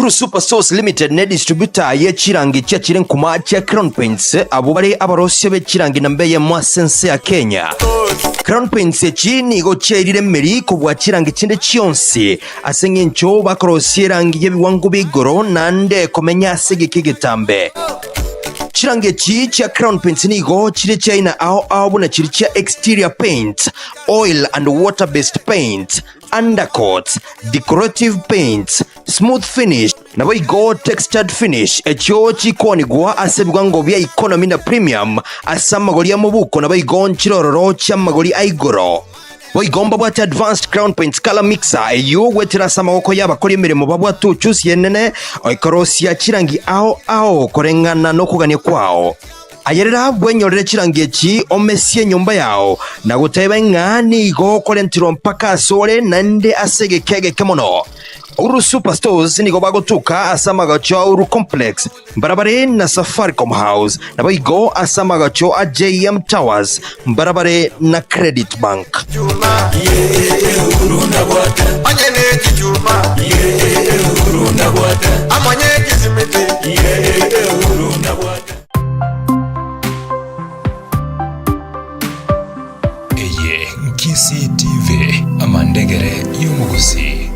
Uhuru Super Stores Limited ne distributor ye chirangi chiachire nkuma chia Crown Paints abwo bare abarosia be chirangi namba eyemo ase ense ya Kenya. Crown Paints echi nigo chiairire emeri kobua chirangi chinde chionsi ase eng'encho bakorosia erangi y'ebiwango bia igoro naende komenya ase egeka egetambe. Chirangi echi chia Crown Paints nigo chire chiaina ao ao buna chiria chia exterior paint, oil and water based paint, undercoats, decorative paints, smooth finish, naboigo textured finish, echio chikoonigwa ase ebiwango bia economy na premium ase amagori amobuko naboigo nchirororo chi'amagori a igoro. Boigo mbabwate advanced crown paints colour mixer eyio goetera ase amagoko y'abakori emeremo babwate ochusi enene ekorosia chirangi ao ao koreng'ana nokogania kwao. Ayerera bwenyorere chirangi echi omesie enyomba yao, na goteba ng'a nigo okorenterwa mpaka asore naende ase egeka egeke mono. Uru Super Stores nigo bagotuka ase amagacho a Uru Complex, mbarabare na Safaricom House, naboigo ase amagacho a JM Towers, mbarabare na Credit Bank. Eye Kisii TV, amandegere y'omogusii.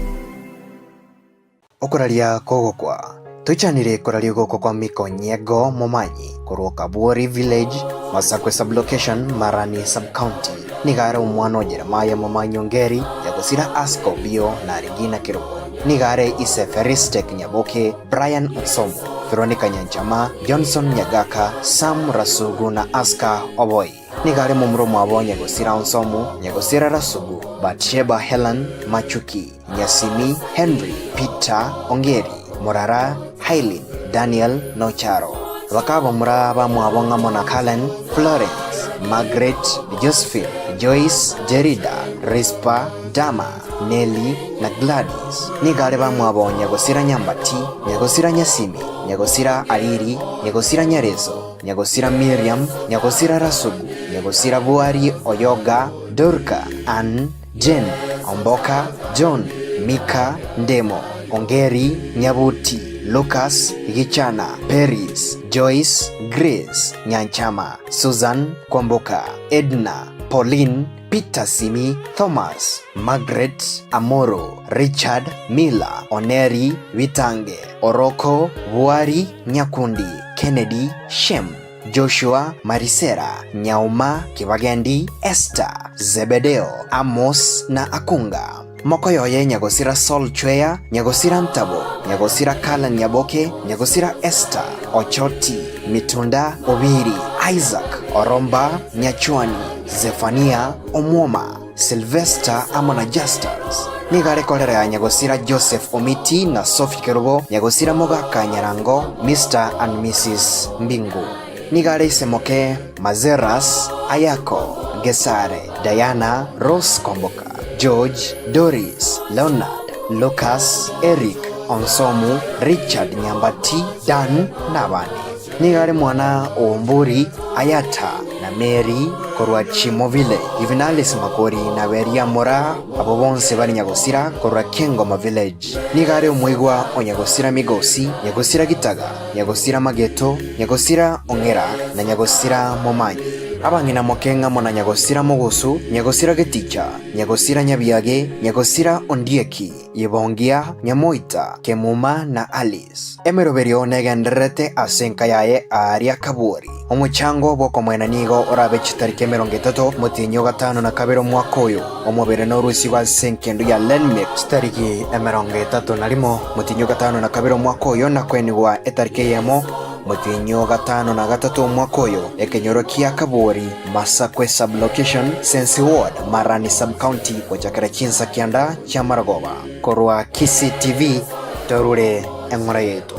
Okoraria kogokwa. Toichanire koraria ogokwa kwa Mika Onyiego Momanyi korwa Kabuori Village, Masakwe Sub-location, Marani Sub-county. Nigo are omwana o Jeremiah Momanyi Ongeri, Nyagosira Aska Obio na Regina Kerubo. Nigo are ise Feristek Nyaboke, Brian Onsomu, Veronica Nyanchama, Johnson Nyagaka, Sam Rasugu na Aska Oboi. Nigo are momura omwabo Nyagosira Onsomu, Nyagosira Rasugu, Batsheba Helen, Machuki, Nyasimi, Henry, Peter, Ongeri, Murara, Hailin, Daniel, na Ocharo. Bakaba bamura bamwabo ng'amo na Cullen, Florence, Margaret, Josephine, Joyce, Jerida, Rispa, Dama, Nelly, na Gladys. Nigo are bamwabo Nyagosira Nyambati, Nyagosira Nyasimi, Nyagosira Ariri, Nyagosira Nyareso, Nyagosira Miriam, Nyagosira Rasugu, Nyagosira Buari Oyoga, Dorka, Ann, Jane, Omboka, John, Mika, Ndemo, Ongeri, Nyabuti, Lucas, Gichana, Peris, Joyce, Grace, Nyanchama, Susan, Kwamboka, Edna, Pauline, Peter Simi, Thomas, Margaret, Amoro, Richard, Miller, Oneri, Bitange, Oroko, Buari, Nyakundi, Kennedy, Shem, Joshua, Marisera, Nyauma, Kibagendi, Esther, Zebedeo, Amos na Akunga. Mokoyoye Nyagosira Saul Chweya, Nyagosira Ntabo, Nyagosira Kala Nyaboke, Nyagosira Esther, Ochoti, Mitunda, Obiri, Isaac, Oromba, Nyachwani, Zephania, Omwoma, Sylvester amo na Justus. Nigo are korera ya Nyagosira Joseph Omiti na Sophie Kerubo, Nyagosira Mogaka Nyarango, Mister and Missus Mbingu. Nigo are ise moke Mazeras, Ayako, Gesare, Diana, Rose Kwamboka, George, Doris, Leonard, Lucas, Eric, Onsomu, Richard Nyambati, Dan na abande. Nigo are mwana o Omburi, Ayata, na Mary korwa Chimovile, Yuvinalis Makori na Beria Moraa, abwo bonsi bare nyagosira korwa Kengoma Village. Nigo are omoigwa o nyagosira Migosi, nyagosira Gitaga, nyagosira Mageto, nyagosira Ong'era, na nyagosira Momanyi. Abang'ina moke ng'amo na nyagosira Mogusu, nyagosira Geticha, nyagosira Nyabiage, nyagosira Ondieki, Yebongia, Nyamoita, Kemuma na Alice. Emeroberio negendererete ase enka yaye aaria Kaburi. Omochango bw'okomoena nigo orabe chitariki 30 omotienyi o gatano na kabere omwaka oyo. Omobere norusigwe ase enkendo ya Lenmix chitariki 31 omotienyi o gatano na kabere omwaka oyo na koenigwa etariki eyemo omotienyi o gatano na gatato omwaka oyo, ekenyoro kia Kaburi, Masakwe Sub-location, Sensi Ward, Marani Sub-county, gochakera chinsa kianda chi'amarogoba. Korwa Kisii TV, torure eng'ora yaito.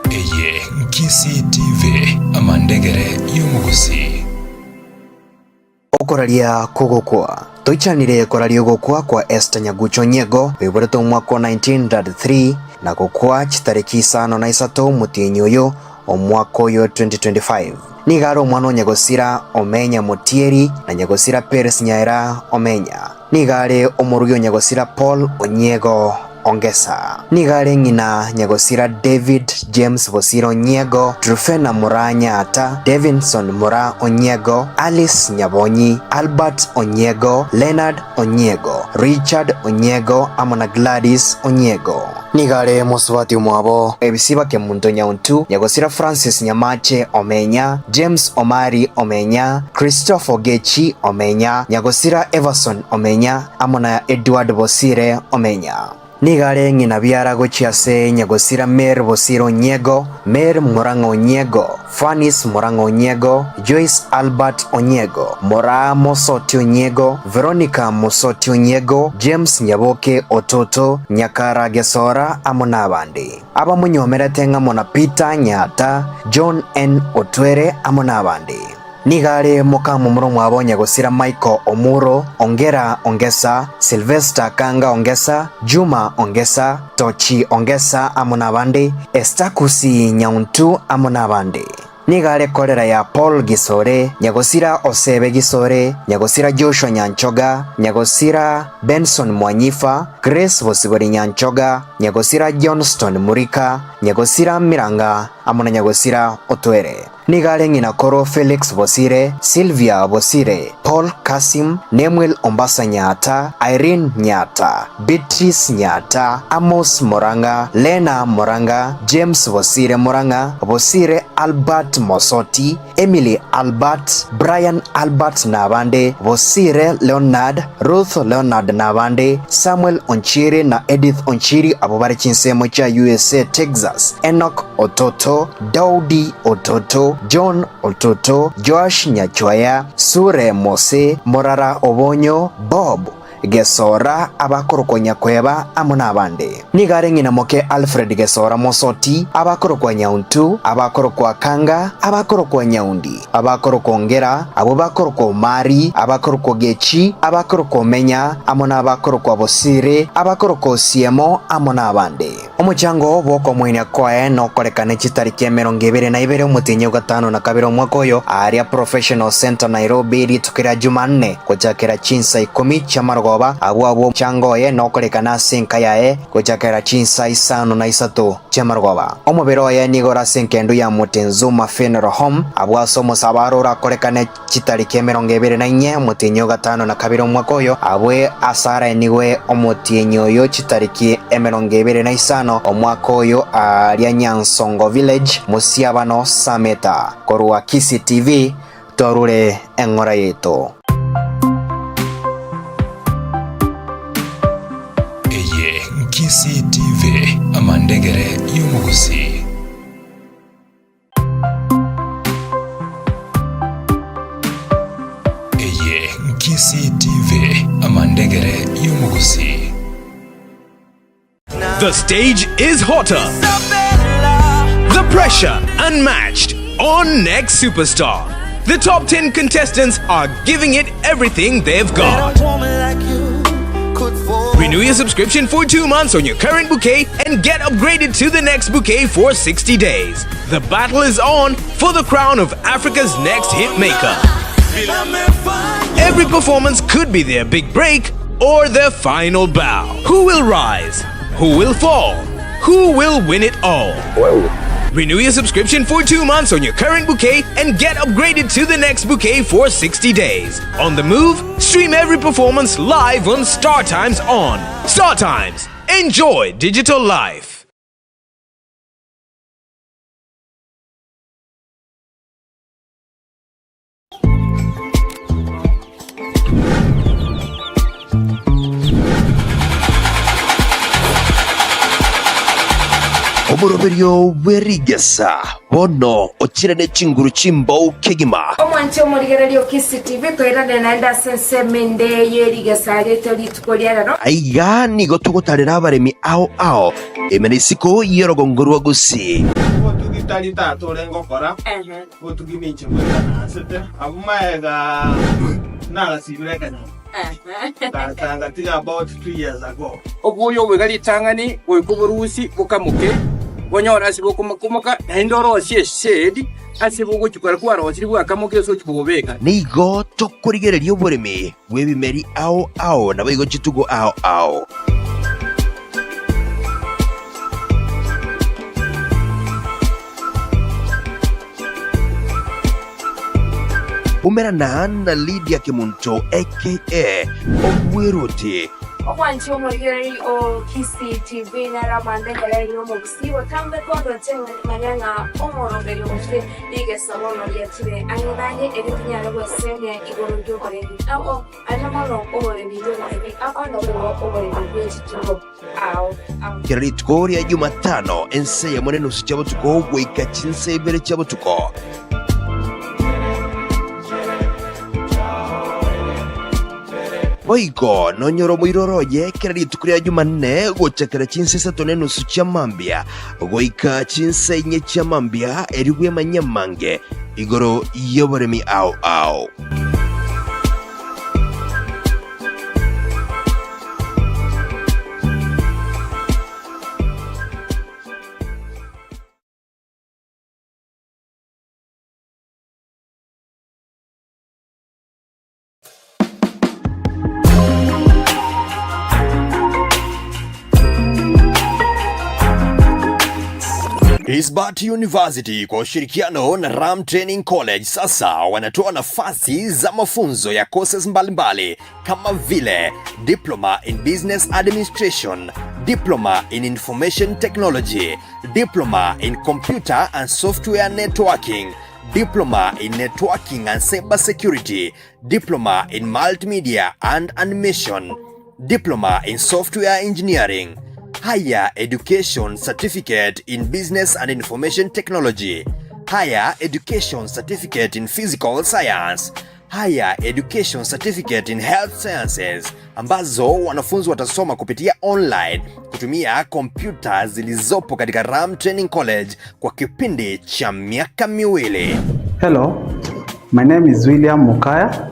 Eye Kisii TV, amandegere y'omogusii. Okoraria kw'ogokwa. Toichanire koraria ogokwa kwa Esther Nyagucha Onyiego, oiboretwe omwaka o 1903 na gokwa chitariki isano na isato omotienyi oyo omwaka oyo 2025. Nigo are omwana o Nyagosira Omenya Motieri na Nyagosira Peres Nyaera Omenya. Nigo are omorugi o Nyagosira Paul Onyiego Ongesa. Nigo are ng'ina Nyagosira David James Bosire Onyiego, Trufena Moraa Nyaata, Davinson Moraa Onyiego, Alice Nyabonyi, Albert Onyiego, Leonard Onyiego, Richard Onyiego amo na Gladys Onyiego. Nigo are mosubati omwabo Ebisiba Kemunto Nyauntu, Nyagosira Francis Nyamache Omenya, James Omari Omenya, Christopher Ogechi Omenya, Nyagosira Everson Omenya amo na Edward Bosire Omenya. Nigo are ng'ina biara gochia ase Nyagosira Mary Bosire Onyiego, Mary Murang'a Onyiego, Fanis Murang'a Onyiego, Joyce Albert Onyiego, Moraa Mosoti Onyiego, Veronica Mosoti Onyiego, James Nyaboke Ototo, Nyakara Gesora amo nabande. Abamonyomerete ng'amo na Peter Nyaata, John N. Otwere amo nabande. Nigo are mokamomura omwabo Nyagosira Michael Omuro, Ongera Ongesa, Sylvester Kanga Ongesa, Juma Ongesa, Tochi Ongesa amo nabande, Estakusi Nyauntu amo nabande. Nigo are korera ya Paul Gisore, Nyagosira Osebe Gisore, Nyagosira Joshua Nyanchoga, Nyagosira Benson Mwanyifa, Grace Bosibori Nyanchoga, Nyagosira Johnston Murika, Nyagosira Miranga amo na Nyagosira Otwere. Nigo are ng'ina koro Felix Bosire, Sylvia Bosire, Paul Kasim, Nemuel Ombasa Nyaata, Irene Nyaata, Beatrice Nyaata, Amos Morang'a, Lena Morang'a, James Bosire Morang'a, Bosire Albert Mosoti, Emily Albert, Brian Albert na abande, Bosire Leonard, Ruth Leonard na abande, Samuel Onchiri na Edith Onchiri abwo bare chinsemo chia USA Texas, Enock Ototo, Daudi Ototo, John Ototo, Joash Nyachwaya, Sure Mose, Morara Obonyo, Bob Gesora, abakorokwa Nyakweba, amo nabande. Nigo are ng'ina moke Alfred Gesora Mosoti, abakorokwa Nyauntu, abakorokwa Kanga, abakorokwa Nyaundi, abakorokwa Ongera, abwo bakorokwa Omari, abakorokwa Gechi, abakorokwa Omenya, amo nabakorokwa Bosire, abakorokwa Osiemo, amo nabande. Omochango bw'okomoinia kwaye nokorekane chitariki 22 omotienyi o gatano na kabere omwaka oyo aaria Professional Centre Nairobi rituko ria Jumanne gochakera chinsa ikomi chi'amarogoba. Abwo abwo omochango oye nokorekane ase enka yaye gochakera chinsa isano na isato chi'amarogoba. Omobere oye nigo ore ase engendu ya Mutenzuma Funeral Home abwo ase omosabaro orakorekane Chitariki 24 omotienyi o gatano na kabere omwaka oyo, abwe ase araenigwe omotienyi oyo chitariki 25 omwaka oyo aaria Nyansongo Village, Mosiabano, Sameta. Korwa Kisii TV, twarure eng'ora yaito. Eye Kisii TV, amandegere y'omogusii. Eye Kisii TV, amandegere y'omogusii. The stage is hotter. The pressure unmatched on Next Superstar. The top 10 contestants are giving it everything they've got. Renew your subscription for 2 months on your current bouquet and get upgraded to the next bouquet for 60 days. The battle is on for the crown of Africa's next hit maker. Every performance could be their big break or their final bow. Who will rise? Who will fall? Who will win it all? Renew your subscription for 2 months on your current bouquet and get upgraded to the next bouquet for 60 days. On the move, stream every performance live on Star Times On. Star Times, enjoy digital life. Omoroberio bwe rigesa bono ochire ne chinguru chimbou kegima. Omwanche omorigereria o Kisii TV, toirane naende ase ensemo ende ye rigesa riaito rituko ria rero. Aiga nigo togotarera abaremi ao ao ime na isiko y'orogongo rwa Gusii. Obotugi tari tata orenge gokora, obotugi ninche goika naasete. Abwo magega nagasibire ekenyoro, tata ngatiga about 2 years ago. Obwoyo obo iga ritang'ani goika oborusi bokamoke, bonyore ase bokomoka, naende orosie eshedi. Ase bogochia kora kwarosirie bwakamoka ase ochia kobobeka. Nigo tokorigereria oboremi bw'ebimeri ao ao naboigo chitugo ao ao. Umerana na Lydia Kemunto aka Obweruti. Omwanchi omorigereria o Kisii TV nere amandegere y'omogusii botambe kondoche manya ng'a omoroberio gose rigesa bono riachire ang'e nanye erio tinyare gwesemia igoro ri'oboremi ao aria mono oboremi bw'ebibe ao naboigo oboremi bwe chitugo ao ao. Kera rituko ria Jumatano ense eyemo nenusu chia botuko goika chinsa ibere chia botuko. Boigo nonyore omoiroro oye kera rituko ria Jumanne gochakera chinsa isato nenusu chia mambia goika chinsa inye chia mambia, erio bwemanyie amange igoro y'oboremi ao ao. Isbat University kwa ushirikiano na Ram Training College sasa wanatoa nafasi za mafunzo ya courses mbalimbali kama vile Diploma in Business Administration, Diploma in Information Technology, Diploma in Computer and Software Networking, Diploma in Networking and Cyber Security, Diploma in Multimedia and Animation, Diploma in Software Engineering, Higher Education Certificate in Business and Information Technology, Higher Education Certificate in Physical Science, Higher Education Certificate in Health Sciences ambazo wanafunzi watasoma kupitia online kutumia kompyuta zilizopo katika Ram Training College kwa kipindi cha miaka miwili. Hello, my name is William Mukaya.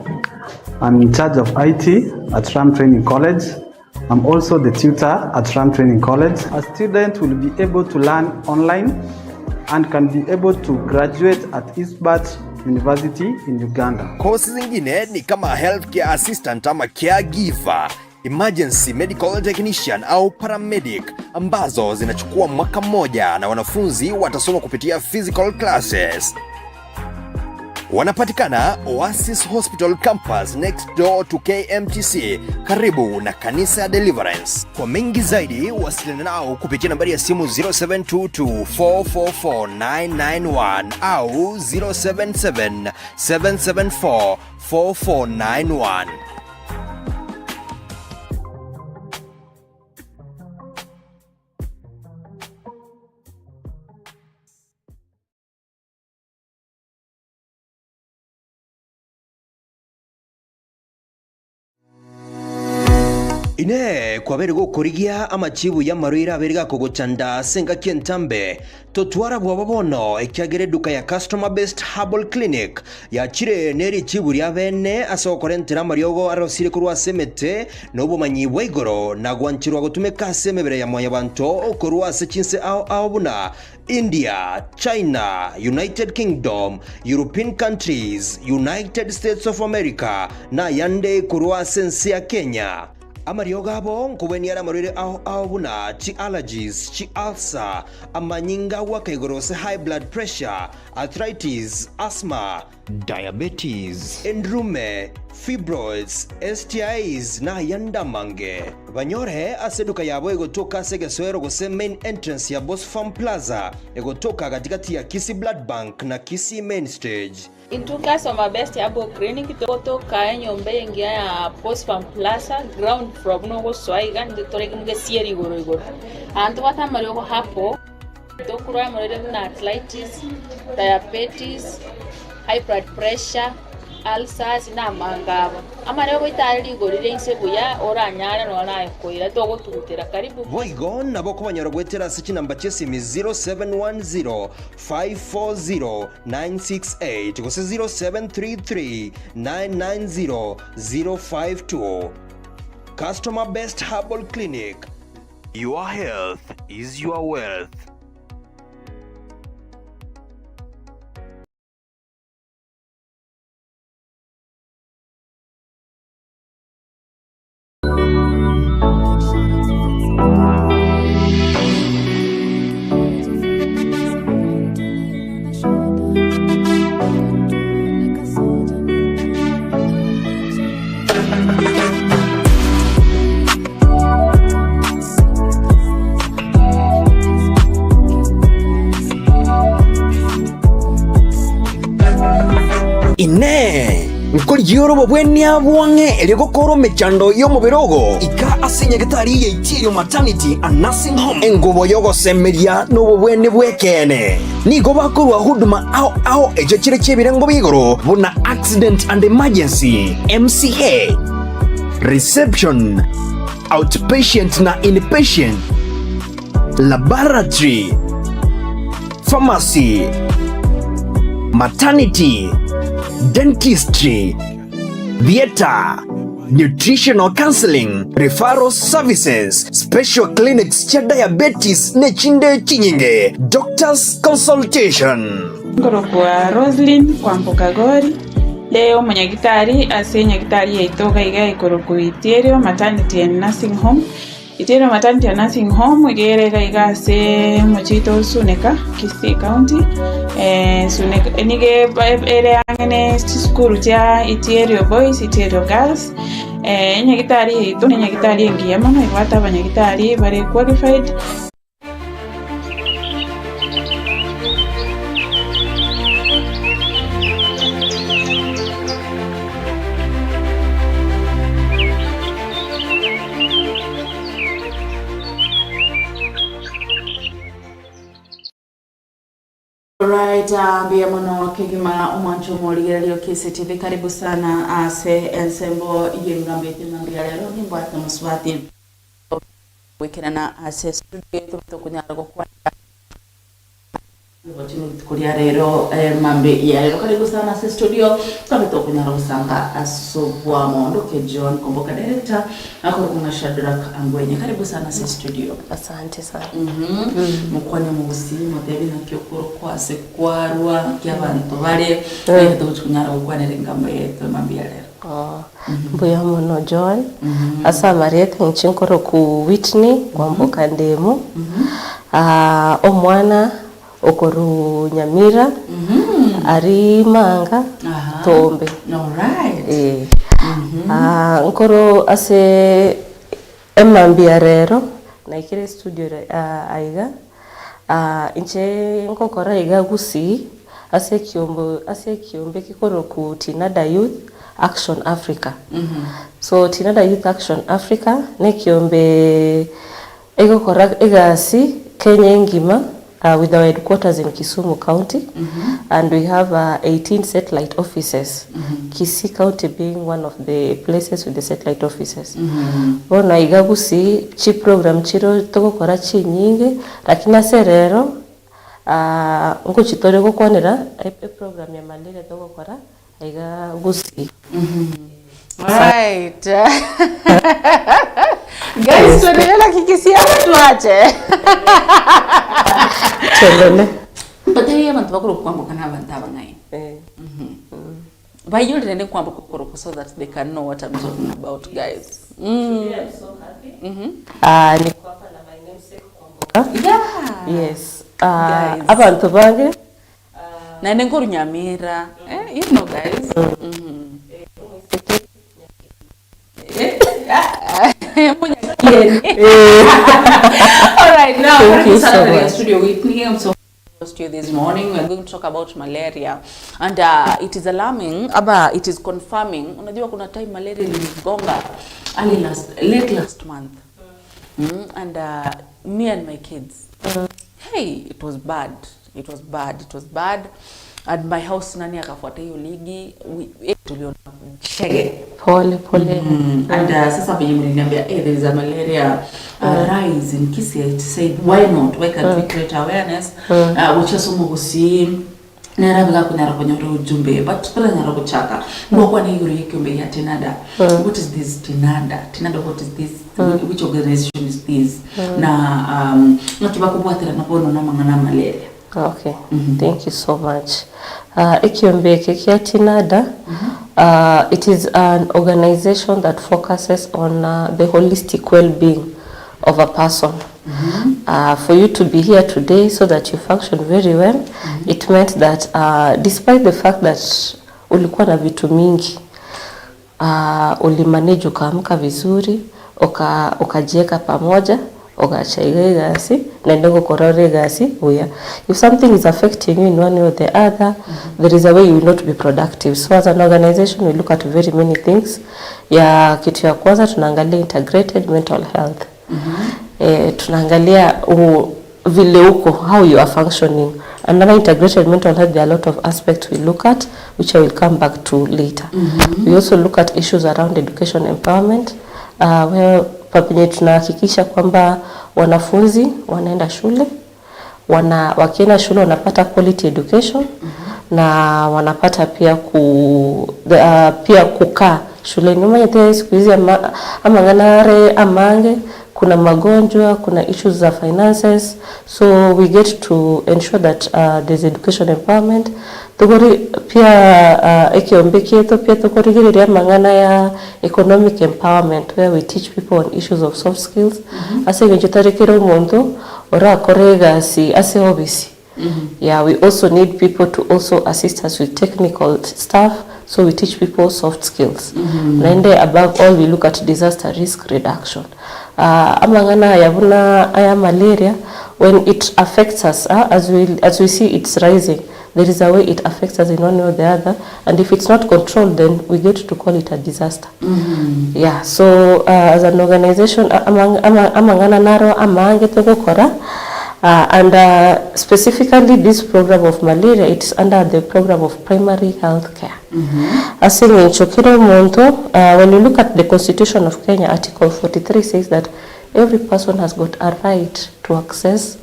I'm in charge of IT at Ram Training College. I'm also the tutor at Ram Training College. A student will be able to learn online and can be able to graduate at Isbat University in Uganda. Kosi zingine ni kama healthcare assistant ama caregiver, emergency medical technician au paramedic ambazo zinachukua mwaka mmoja na wanafunzi watasoma kupitia physical classes. Wanapatikana Oasis Hospital Campus next door to KMTC karibu na kanisa ya Deliverance. Kwa mengi zaidi wasiliana nao kupitia nambari ya simu 0722444991 au 0777744491. Inee! Kwabeire gokorigia amachibu y'amarwaire abeire gakogochanda ase engaki entambe? Totwara bwoba bono, ekiagera eduka ya Customer Based Herbal Clinic yachire ne richibu ria bene ase ogokorentera amariogo arosire korwa ase emete na obomanyi bwa igoro na gwancherwa gotumeka ase emebere ya mwanyabanto korwa ase chinse ao ao buna India, China, United Kingdom, European countries, United States of America, na ayande korwa ase ense ya Kenya. Amariogo abo nkobwenia are amarwaire ao ao buna chi allergies, chi ulcer, amanyinga agoaka igoro gose high blood pressure, arthritis, asthma, diabetes, endrume, fibroids, STIs, na ayande amange. Banyore ase eduka yabo egotoka ase egesoero gose main entrance ya Bosfarm Plaza egotoka gatigati ya Kisii Blood Bank na Kisii Main Stage. Intwe Customer Best Herbal Clinic togotoka enyomba engiya ya Bosfarm Plaza ground floor buna ogosoa iga intwe tore gesieri igoro igoro. Aa ntobwate amariogo hapo. Tokorwara amarwaire buna arthritis, diabetes, high blood pressure, ulcers na amange abo. Amariogo goita are rigori ria inse buya oranyare nonya naye koira togotugutera karibu. Boigo nabo okobanyora goetera ase chinamba chi'esimi 0710 540 968 gose 0733 990 052. Customer Best Herbal Clinic, Your health is your wealth. Nkorigia ore obobwenia bwang'e erio gokora omechando y'omobere ogo? Ika ase nyagetari ya Itirio Maternity and Nursing Home engubo y'ogosemeria na obobwenia bw'ekeene. Nigo bakorua huduma ao ao echio chire chi'ebirengo b'igoro buna Accident and Emergency, MCH, Reception, Outpatient na Inpatient, Laboratory, Pharmacy, Maternity, Dentistry, Theatre, Nutritional Counseling, Referral Services, Special Clinics chia Diabetes nechinde chinyinge, Doctors Consultation. Nkorokwa Roselyn Kwamboka Gori, nde omonyagitari ase enyagitari yaito iga iga ekorokwa Itierio Maternity and Nursing Home. Itieno Maternity and Nursing Home iga ere iga iga ase omochie oito o Suneka, Kisii County, Suneka nigo ere ang'e ne chisukuru chia Itierio Boys, Itierio Girls, enyagitari yaito ne enyagitari engiya mono ebwate abanyagitari bare qualified. Alright, ah, mbuya mono kegima omwancho omorigereria o KCTV karibu sana ase ensembo y'engambo yaito eng'ambo ya rero nimbwate omosubati goikerana ase studio yaito tokonyara gokwana Gochia rituko ria rero mambia ya rero karibu sana ase studio tobe tokonyara gosanga ase obwamo ndoke John Kwamboka director akorokwa ng'a Shadrack Angwenye karibu sana ase studio. Asante sana. Mokwane omogusii motebi naki okorokwa ase kwarwa naki abanto bare mm. togochi konyara gokwanera engambo yaito mambia ya rero. Oh, mbuya mono John ase amarieta inche nkoroku Whitney Kwamboka Ndemo Ah, omwana okoru Nyamira ari Manga Tombe Alright. Eh. Ah, nkoro ase emambia rero naikire estudio re- ah, aiga Ah, inche nkokora iga Gusii ase ekiombo ase ekiombe gekoroku Tinada Youth Action Africa. So Tinada Youth Action Africa na ekiombe egokora egasi Kenya engima with our headquarters in Kisumu County and we have 18 satellite offices, Kisii County being one of the places with the satellite offices. Bono iga Gusii chiprogram chiro togokora chinyinge lakini ase rero ngochia tore gokwanera eprogram ya malaria togokora Aiga Gusii. Right. Guys, tuendelee na kikisiasa tuache. Tuendelee. Mbatebi abantu bakore okwamboka na abantu abang'aini. Eh. Baiyore rende nkwamboka okorokwa so that they can know what I'm talking about guys. Mm. Ah, niko hapa na my namesake Kwamboka. Yeah. Yes. Ah, Guys. abanto bange Naende nkorunyamira eh, you know guys. Mhm. Eh, munyakieni. All right, now Thank you karibu sana so katika much. studio Whitney. I'm so to you this morning. We are going to talk about malaria and uh, it is alarming aba it is confirming. Unajua kuna time malaria ilinigonga early last late last month. Mm, and uh, me and my kids hey it was bad it was bad it was bad at my house nani akafuata hiyo ligi we- eh, tuliona chege Pole pole. Mm. And uh, sasa venye mliniambia hey, there is a malaria uh, rise in Kisii I said why not why can't we create awareness uh, gochasoma gusii nera bigakunyara konyora ujumbe but toranyara gochaka ngokwana igoro yekiombe ya tinada what is this tinada tinada what is this which organization is this na um, ng'aki bakobwaterana bono na amang'ana a malaria Okay, thank you so much. Uh, ekiombe eke kia Tinada, uh, it is an organization that focuses on uh, the holistic well-being of a person. Uh, for you to be here today so that you function very well, it meant that uh, despite the fact that ulikuwa na vitu mingi uh, ulimanage ukaamka vizuri uka, ukajieka pamoja ugacha iga egasi naende ngokora ore egasi buya. If something is affecting you in one way or the other, there is a way you will not be productive. So as an organization we look at very many things. Ya kitu ya kwanza tunaangalia integrated mental health. Eh, tunaangalia u, vile uko how you are functioning. Under integrated mental health there are a lot of aspects we look at which I will come back to later. We also look at issues around education empowerment where penye tunahakikisha kwamba wanafunzi wanaenda shule wana, wakienda shule wanapata quality education na wanapata pia ku, the, pia kukaa shuleni umanyete siku hizi ama, amang'ana amange kuna magonjwa kuna issues za finances so we get to ensure that there's education empowerment tugori pia ekiombe kietu pia tukorigereria mang'ana ya economic empowerment where we teach people on issues of soft skills ase eng'encho tarekere omonto orakore egasi ase ofisi Yeah, we also need people to also assist us with technical stuff, so we teach people soft skills. Naende above all we look at disaster risk reduction. Amang'ana aya buna aya malaria when it affects us as we see it's rising there is a way it affects us in one way or the other and if it's not controlled then we get to call it a disaster. Yeah, so as an organization amang'ana naro amange togokora and specifically this program of malaria it's under the program of primary health care ase eng'encho kera omonto when you look at the constitution of Kenya article 43 says that every person has got a right to access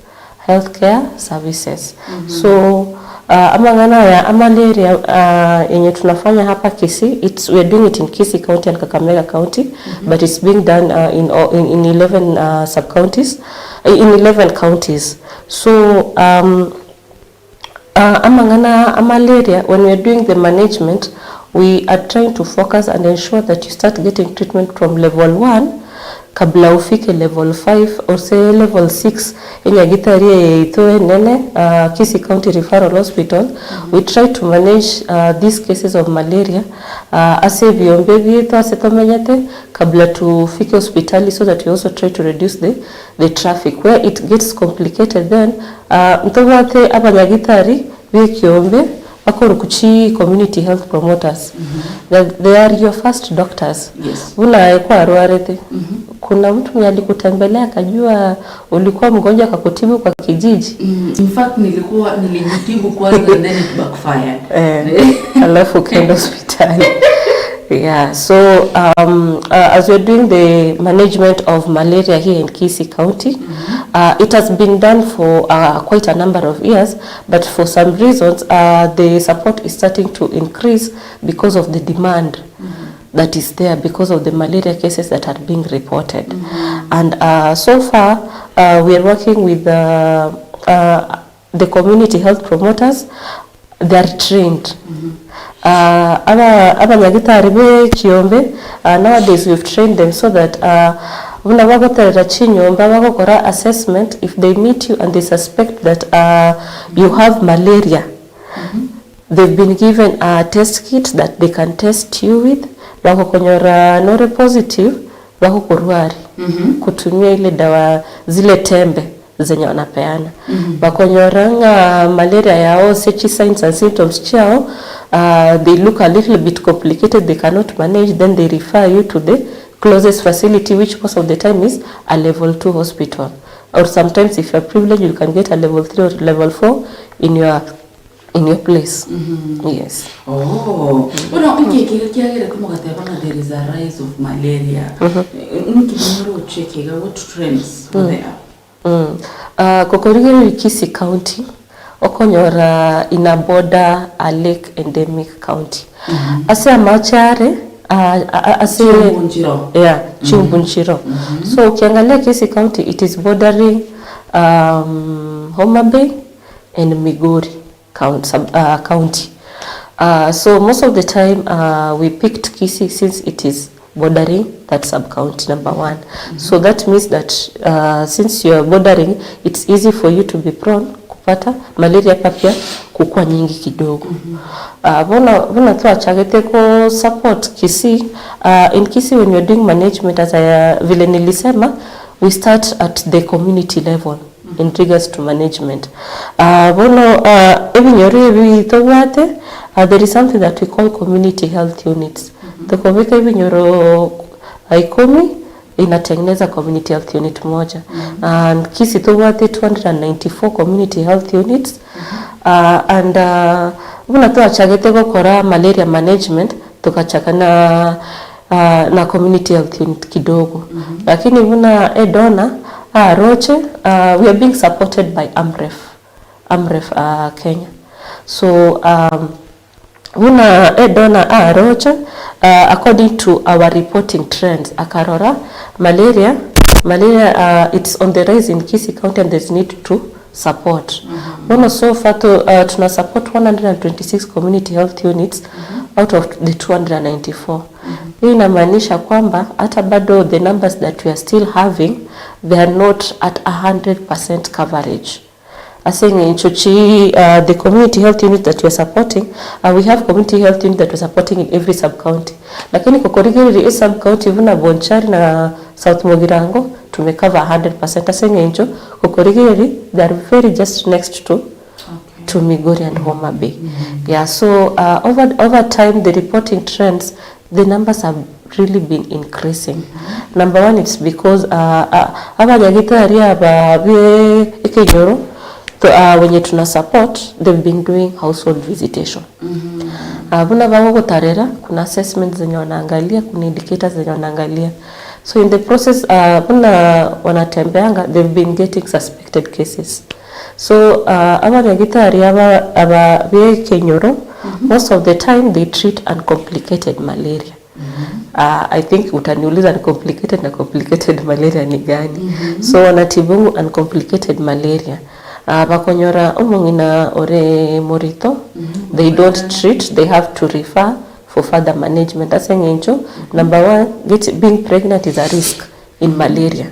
healthcare services so amang'ana ya malaria yenye tunafanya hapa Kisii it's we are doing it in Kisii County and Kakamega County but it's being done in 11 sub counties in 11 counties so amang'ana a malaria when we are doing the management we are trying to focus and ensure that you start getting treatment from level 1 kabla ufike level 5 or say level 6 enyagitari yaitũ enene Kisii County Referral Hospital we try to manage these cases of malaria ase biombe bietu ase tomenyete kabla tufike hospitali so that we also try to reduce the traffic where it gets complicated then ntobwate abanyagitari b'ekiombe bakorukuchi community health promoters that they are your first doctors buna kwarwarete kuna mtu mwenye alikutembelea akajua ulikuwa mgonjwa akakutibu kwa kijiji In fact nilikuwa nilijitibu kwanza and then it backfired. Eh, alafu ukaenda hospitali yeah so as we're doing the management of malaria here in Kisii County it has been done for quite a number of years but for some reasons the support is starting to increase because of the demand that is there because of the malaria cases that are being reported. And so far, we are working with the community health promoters. They are trained. Aba abanyagitari be Kiombe nowadays we've trained them so that buna bagoterera chinyomba bagokora assessment if they meet you and they suspect that you have malaria they've been given a test kit that they can test you with bakokonyora nore positive bakokurwari kutumia ile dawa zile tembe zenye wanapeana bakonyora ng'a malaria yao sechi signs and symptoms chao they look a little bit complicated they cannot manage then they refer you to the closest facility which most of the time is a level 2 hospital or sometimes if you're privileged you can get a level 3 or level 4 in your place yes Oh, bono nki kiagere mugateba nga there is a rise of malaria. Nki muri uchekega what trends were there? Kokorigereria Kisii County okonyora ina border a lake endemic county ase amachare ase Chimbunchiro. yeah Chimbunchiro so ukiangalia Kisii County it is bordering Homa Bay and Migori count, sub, county so most of the time we picked Kisii since it is bordering that sub county number one so that means that since you are bordering it's easy for you to be prone kupata malaria hapa pia kukua nyingi kidogo bona twachagete ko support Kisii in Kisii when you're doing management as I, vile nilisema we start at the community level. in regards to management. Bono ebinyoro ebi tobwate, there is something that we call community health units. Tokobeka ebinyoro ikomi inatengeneza community health unit moja. And Kisii tobwate 294 community health units and buna twachagete gokora malaria management togachaka na na community health unit kidogo. Lakini buna edona aroche we are being supported by Amref, Amref Kenya. So Buna Edona aroche, according to our reporting trends, akarora malaria, malaria it's on the rise in Kisii County and there's need to support. Bono so far to, tuna support 126 community health units out of the 294. Hiyo inamaanisha kwamba hata bado the numbers that we are still having they are not at 100% coverage. Ase eng'encho chi the community health unit that we are supporting, we have community health unit that we are supporting in every sub county. Lakini kokorigereria e sub county buna Bonchari na South Mugirango tume cover 100% ase eng'encho kokorigereria they are very just next to to Migori and Homa Bay. Yeah, so over, over time the reporting trends the numbers have really been increasing. Number one it's because abanyagitari aba be ekenyoro wenye tuna support they've been doing household visitation. Buna bagogotarera kuna assessments zenye wanaangalia, kuna indicators zenye wanaangalia. So in the process buna wanatembeanga they've been getting suspected cases. So abanyagitari aba aba be ekenyoro most of the time they treat uncomplicated malaria. I think utaniuliza uncomplicated na complicated malaria ni gani. So wanatibu uncomplicated malaria. Bakonyora omong'ina ore morito they don't treat they have to refer for further management ase eng'encho number one get, being pregnant is a risk in malaria.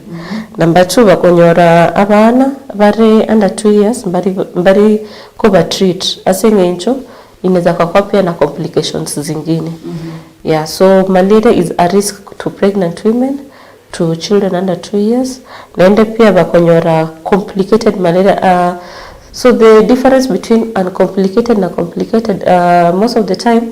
Number two bakonyora abana bare under 2 years mbari, mbari koba treat ase eng'encho inaweza kakua pia na complications zingine. Yeah, so malaria is a risk to pregnant women, to children under 2 years. Naende pia bakonyora complicated malaria. So the difference between uncomplicated na complicated most of the time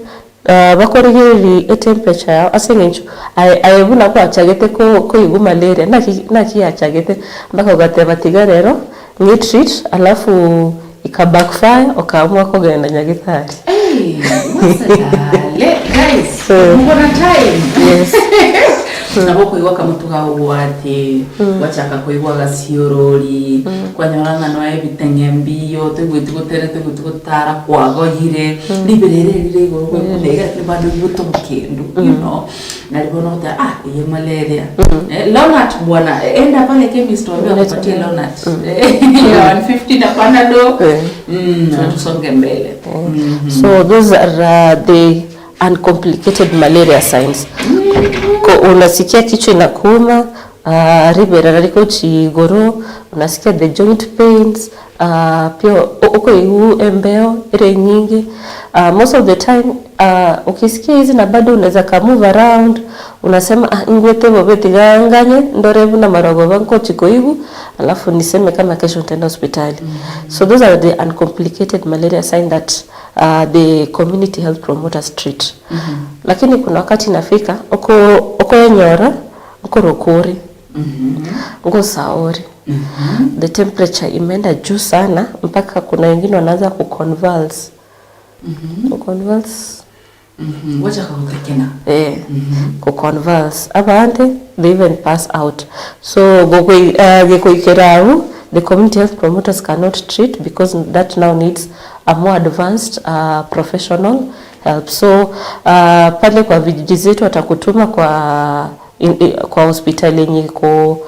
bakorigereria etemperature yao ase eng'encho aye aye buna gwachagete ko koigwa malaria naki naki yachagete mpaka ogateba tiga rero ng'i treat alafu ika backfire okaamua kogenda nyagitari. Hey, wasalale guys, muko na time. Yes. Nabo koigwa kamotu gagwati gwachaka koigwa gasiorori kwanyora ng'ano ebitenge mbiyo toigweti gotere toigweti gotara kwagoyire riberere rire igoro gwekuna iga bado gigotoba kendo na libono uta ah iye malaria Lonart bwana enda pale chemist waambie wakupatie Lonart ya 150 na Panadol na tusonge mbele. So those are the uncomplicated malaria signs. Ko unasikia kichwa inakuuma, riberera riko chigoro, unasikia the joint pains, pia uko igu embeo ile nyingi. Most of the time ukisikia hizi na bado unaweza ka move around, unasema ah, ngwete bobe tiganganye ndorevu na marogo banko chiko igu, alafu niseme kama kesho nitaenda hospitali. So those are the uncomplicated malaria sign that the community health promoters treat. Lakini kuna wakati inafika uko ukoenyora ukorokori ngosaori the temperature imeenda juu sana mpaka kuna wengine wanaanza kuconvulse kuconvulse Wachaka gutekena. Kuconvulse abandi they even pass out so gikuikira au the community health promoters cannot treat because that now needs a more advanced professional help so pale kwa vijiji zetu watakutuma kwa kwa hospitali yenye iko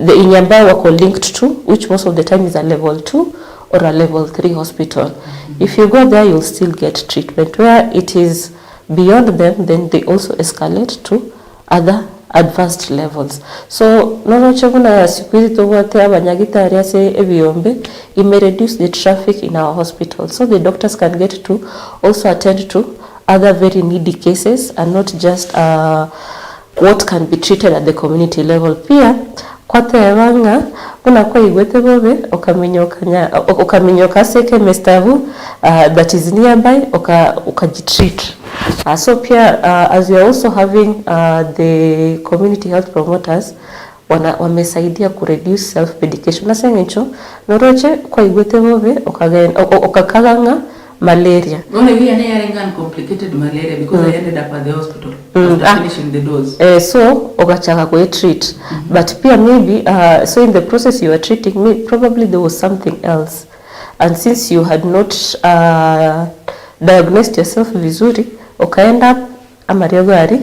the yenye ambayo wako linked to which most of the time is a level 2 or a level 3 hospital if you go there you'll still get treatment where it is beyond them then they also escalate to other advanced levels so noroche buna siku hizi tobwate abanyagitari ase ebiombe ime reduce the traffic in our hospital so the doctors can get to also attend to other very needy cases and not just what can be treated at the community level pia Kwateba ng'a buna kwaigwete bobe okaminyoka nya okaminyoka ase echemist abwo that is nearby oka okajitreat. So pia as we are also having the community health promoters wana wamesaidia ku reduce self medication ase eng'encho noroche kwaigwete bobe okagenda okakaga ng'a malaria. Bono eyio yane yarenge uncomplicated malaria because I ended up at the hospital after finishing the dose. Eh, so ogachaka koe treat but pia maybe uh, so in the process you were treating me probably there was something else and since you had not uh, diagnosed yourself vizuri ukaend up amariogo aria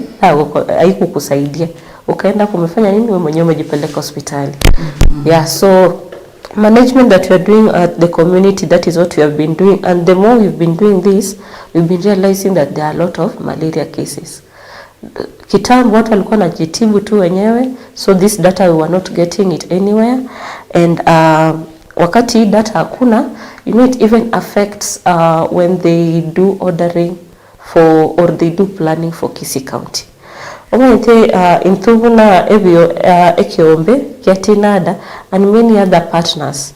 haikukusaidia ukaenda kumefanya nini wewe mwenyewe umejipeleka hospitali yeah so management that we are doing at the community that is what we have been doing and the more we've been doing this we've been realizing that there are a lot of malaria cases kitambo watu walikuwa wanajitibu tu wenyewe so this data we were not getting it anywhere and uh, wakati hii data hakuna you know it even affects uh, when they do ordering for or they do planning for Kisii County. Omanyete uh, intwe buna ebio uh, ekeombe kia Tinada and many other partners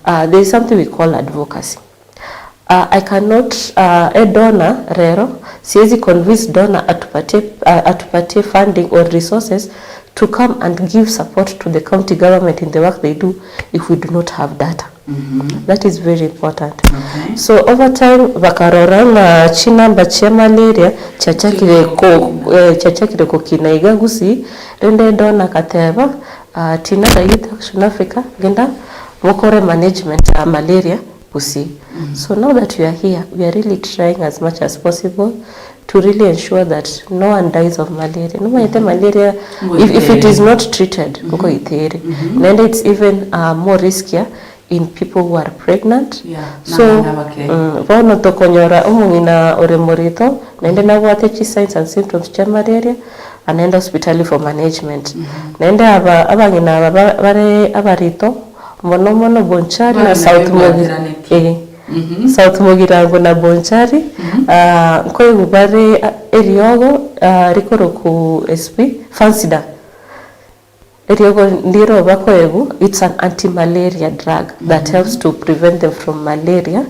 uh, there is something we call advocacy. Uh, I cannot uh, a donor rero siwezi convince donor atupatie, uh, atupatie funding or resources to come and give support to the county government in the work they do if we do not have data. That is very important. Okay. So over time bakarora ng'a chinamba chia malaria chiachakire ko eh, chiachakire kokina iga gusii rende donor akateba uh, Tinada Youth Action Africa genda mokore management ya malaria gusii. So now that we are here we are really trying as much as possible to really ensure that no one dies of malaria. Nomanyete malaria if, if it is not treated nkoitere naende it's even uh, more riskier in people who are pregnant Yeah, so na abana abake. bono tokonyora omong'ina ore morito naende nabwate chi signs and symptoms chia malaria anaenda hospitali for management naende aba abang'ina aba ba- bare abarito mono mono Bonchari na Bari South nabo Mugi ebwateraneti. eh, South Mugirango na Bonchari ah, nkoigwa bare ah, eriogo ah, rikoroku SP Fansidar eriogo ndiro bakoegwa it's an anti-malaria drug that helps to prevent them from malaria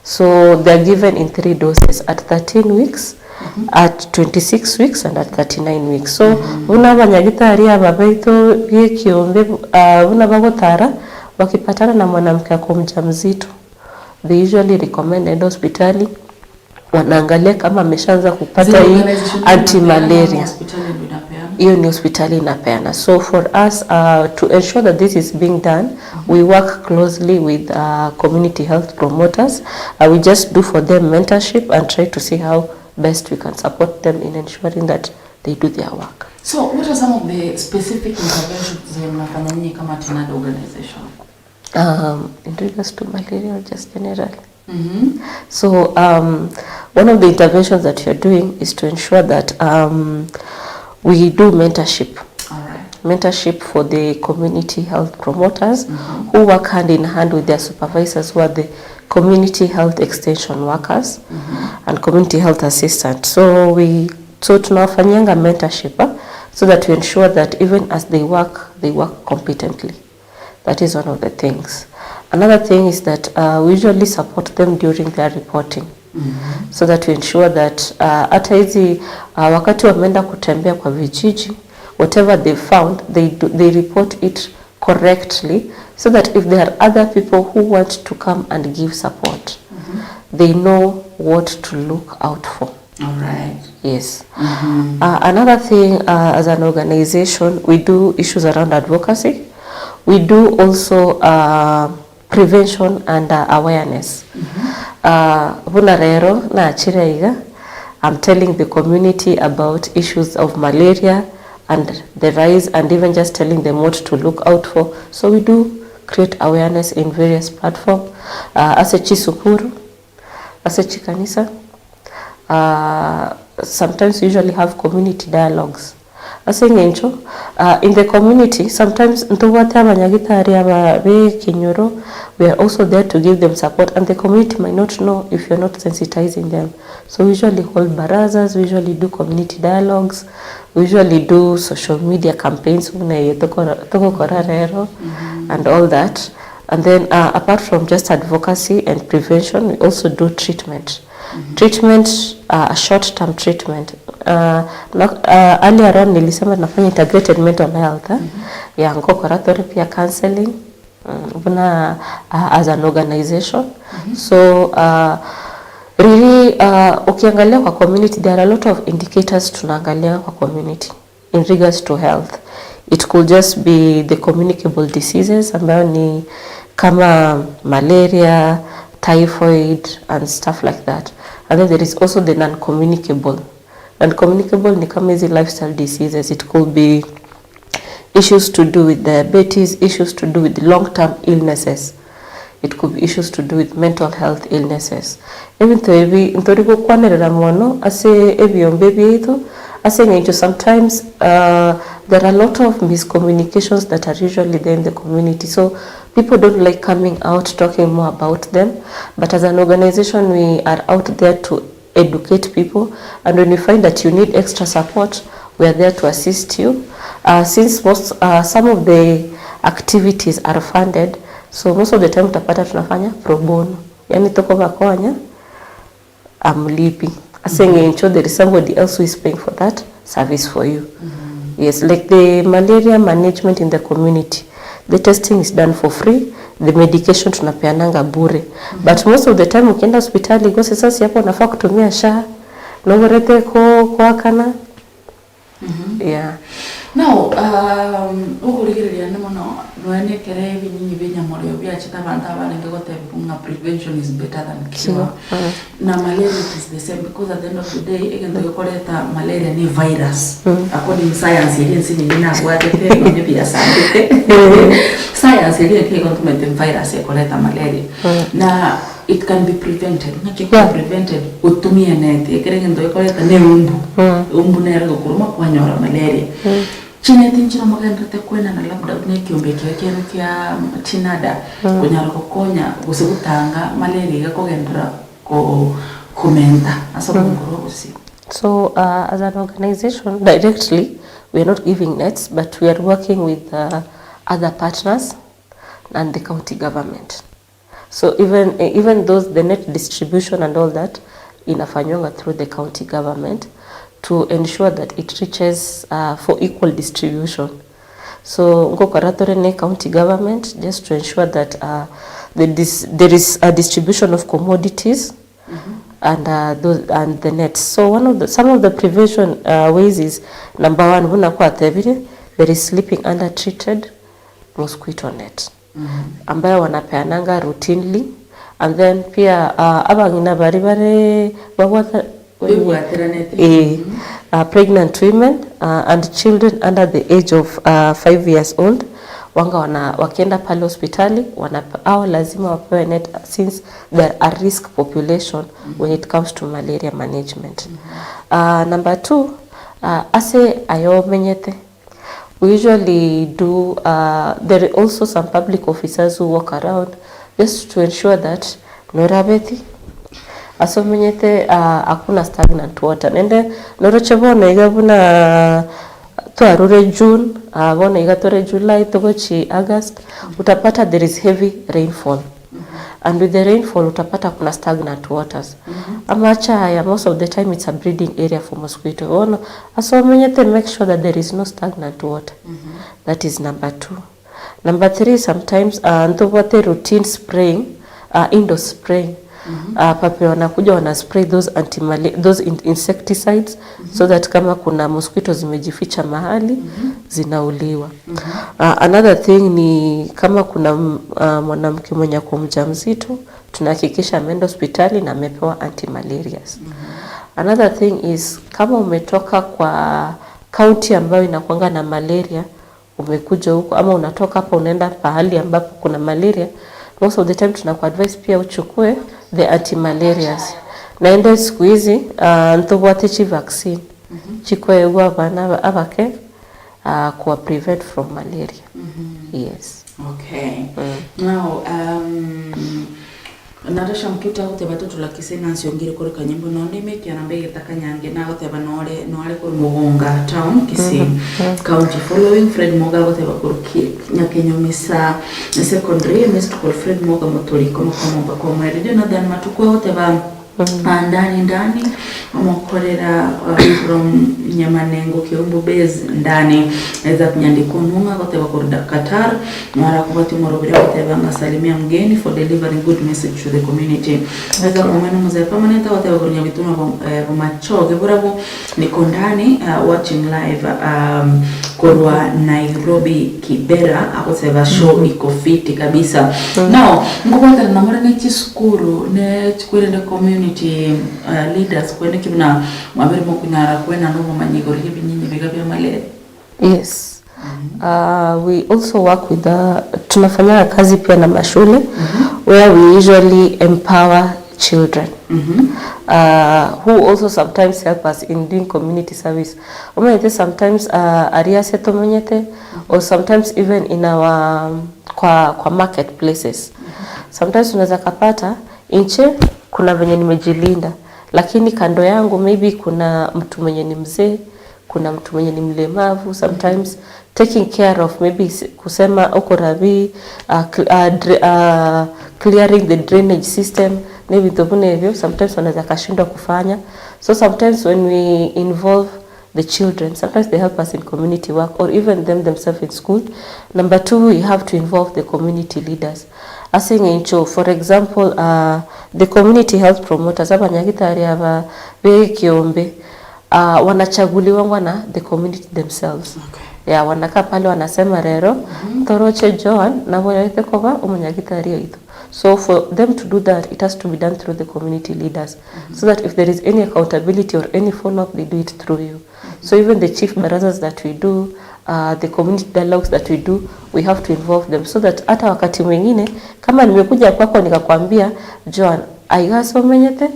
so they are given in three doses at 13 weeks at 26 weeks and at 39 weeks so buna abanyagitari aba baito biekiombe uh, buna bagotara wakipatana na mwanamke ako mjamzito they usually recommend aende hospitali wanaangalia kama ameshaanza kupata Zile hii organization anti inapeana ama malaria hospitali ndio inapeana? hiyo ni hospitali inapeana so for us uh, to ensure that this is being done we work closely with uh, community health promoters uh, we just do for them mentorship and try to see how best we can support them in ensuring that they do their work So what are some of the specific interventions zenye mnafanya nyinyi kama Tinada organization? um, in regards to malaria or just generally So um, one of the interventions that we are doing is to ensure that um, we do mentorship. All right. Mentorship for the community health promoters who work hand in hand with their supervisors who are the community health extension workers and community health assistants. So we so tunawafanyanga mentorship ah, so that we ensure that even as they work, they work competently. That is one of the things. Another thing is that uh, we usually support them during their reporting so that we ensure that uh, hata hizi uh, wakati wameenda kutembea kwa vijiji whatever they found they, do, they report it correctly so that if there are other people who want to come and give support they know what to look out for. All right. Yes. Uh, another thing, uh, as an organization, we do issues around advocacy. We do also uh, prevention and uh, awareness. Uh, buna rero nachire iga, I'm telling the community about issues of malaria and the rise and even just telling them what to look out for. So we do create awareness in various platforms. Uh, ase chisukuru, ase chikanisa, uh, sometimes we usually have community dialogues. Ase eng'encho in the community sometimes ntobwate abanyagitari aba be ekenyoro we are also there to give them support and the community might not know if you are not sensitizing them. So we usually hold barazas, we usually do community dialogues, we usually do social media campaigns buna eye togokora rero and all that. And then apart from just advocacy and prevention we also do treatment. Treatment a short term treatment earlier on nilisema tunafanya integrated mental health yeah nkokora tore pia counseling buna as an organization so riri ukiangalia kwa community there are a lot of indicators tunaangalia kwa community in regards to health it could just be the communicable diseases ambayo ni kama malaria, typhoid and stuff like that and then there is also the non-communicable. Non-communicable ni kama hizi lifestyle diseases it could be issues to do with diabetes, issues to do with long-term illnesses it could be issues to do with mental health illnesses. Ebinto ebi ntori gokwanerera mono ase ebiombe biaito ase eng'encho sometimes uh, there are a lot of miscommunications that are usually there in the community so people don't like coming out talking more about them but as an organization we are out there to educate people and when we find that you need extra support we are there to assist you uh, since most uh, some of the activities are funded so most of the time utapata tunafanya pro bono yani toko bakonya amlipi ase eng'encho there is somebody else who is paying for that service for you yes like the malaria management in the community the testing is done for free the medication tunapeananga bure but most of the time ukienda hospitali gose sasa hapo unafaa kutumia SHA noborete ko kwakana yeah Now, um, okorigereria ande mono, nonya na ekere ebinyinyi bia enyamoreo biachete abanto abarenge gotebigwa ng'a prevention is better than cure. Na malaria it is the same because at the end of the day, egento gekoreta malaria ne virus. According to science eria ense nere nabwatete nonya ebiasambete. Science eria eke igo ntomanyete virus ekoreta malaria. Na it can be prevented. Ng'aki ekoba prevented? Gotumia eneti, ekere egento gekoreta ne eumbu. Eumbu nere egokoroma kwanyora malaria. Chineti nchire mogenderete kwenana labda buna ekiombe ekiya kiaino kia chinada konyara gokonya gose gotanga malaria iga kogenderera ko komenta ase obongo bwa gusii. So uh, as an organization, directly, we are not giving nets, but we are working with uh, other partners and the county government. So even, eh, even those, the net distribution and all that, inafanywanga through the county government to ensure that it reaches uh, for equal distribution. So ngokora tore ne county government just to ensure that uh, the dis there is a distribution of commodities and uh, those, and the nets. So one of the some of the prevention uh, ways is number one, buna kwatebire there is sleeping under treated mosquito net ambayo wanapeananga routinely and then pia uh, abang'ina bari bare babwata Bebwateranete. eh, uh, pregnant women uh, and children under the age of uh, 5 years old wanga wana, wakienda pale hospitali wana, hao lazima wapewe net since they are a risk population when it comes to malaria management. Uh, number two, uh, ase ayomenyete we usually do uh, there are also some public officers who walk around just to ensure that norabeti asomenyete uh, hakuna stagnant water nende noroche bono iga buna twarure June uh, bono iga tore July togochi August utapata there is heavy rainfall and with the rainfall utapata kuna stagnant waters amacha haya most of the time it's a breeding area for mosquito bono asomenyete make sure that there is no stagnant water that is number two number three sometimes uh, ntobwate routine spraying uh, indoor spraying uh, pape wanakuja wana spray those anti those in insecticides so that kama kuna mosquito zimejificha mahali zinauliwa. Uh, another thing ni kama kuna uh, mwanamke mwenye ako mjamzito tunahakikisha ameenda hospitali na amepewa anti-malarials. Another thing is kama umetoka kwa county ambayo inakuanga na malaria umekuja huko ama unatoka hapa unaenda pahali ambapo kuna malaria, most of the time tunakuadvise pia uchukue the anti-malarials. Naende siku hizi uh, ntobwate chi vaccine. Chikoegwa abana aba abake koba prevent from malaria. Yes. Okay. Now, um, Natasha Mtuta agoteba totulakise Nancy Ongire kore Kanyimbo nonde ime ekiaramba egetaka Nyange nagoteba nore noare korwa Mogonga town Kisii county following Fred Moga agoteba korwa Ki Nyakenyomisa secondary missed call Fred Moga Moturi komokomo mpaka omoerio Jonathan Matuku agoteba Ndani ndani omokorera from Nyamanengo Keumbu base ndani Isaac Nyandiko Onung'a agoteba korwa Qatar naro akobwatia omoroberi agoteba ng'a salimia mgeni for delivering good message to the community Isaac Omwene omozee permanent agoteba korwa Nyabitunwa Bomachoge Borabu Niko ndani watching live korwa Nairobi Kibera agoteba show iko fiti kabisa Now nkobwatana na more ne chisukuru ne kwerende community leaders kwene ki buna mwabere mokonyara kwenana obomanyi igoro ye ebinyinyi biga bia malaria? Yes. We also work with the, tunafanyanga kazi pia na mashule where we usually empower children who also sometimes help us in doing community service. Omanyete sometimes aria ase tomenyete or sometimes even in our kwa, kwa market places. Sometimes unaweza kapata inche kuna venye nimejilinda lakini kando yangu maybe kuna mtu mwenye ni mzee kuna mtu mwenye ni mlemavu sometimes taking care of maybe kusema uko rabi clearing the drainage system na vitu buna hivyo sometimes wanaweza kashindwa kufanya so sometimes when we involve the children sometimes they help us in community work or even them themselves in school number two we have to involve the community leaders ase eng'encho for example the community health promoters abanyagitari aba bekiombe wanachaguliwangwa na the community themselves okay. Yeah, wanakaa pale wanasema rero mm -hmm. toroche Joan naboyete koba omonyagitari oito so for them to do that it has to be done through the community leaders mm -hmm. so that if there is any accountability or any follow up they do it through you mm -hmm. so even the chief barazas that we do the community dialogues that we do we have to involve them so that hata wakati mwingine kama nimekuja kwako nikakwambia Joan aigasomenyete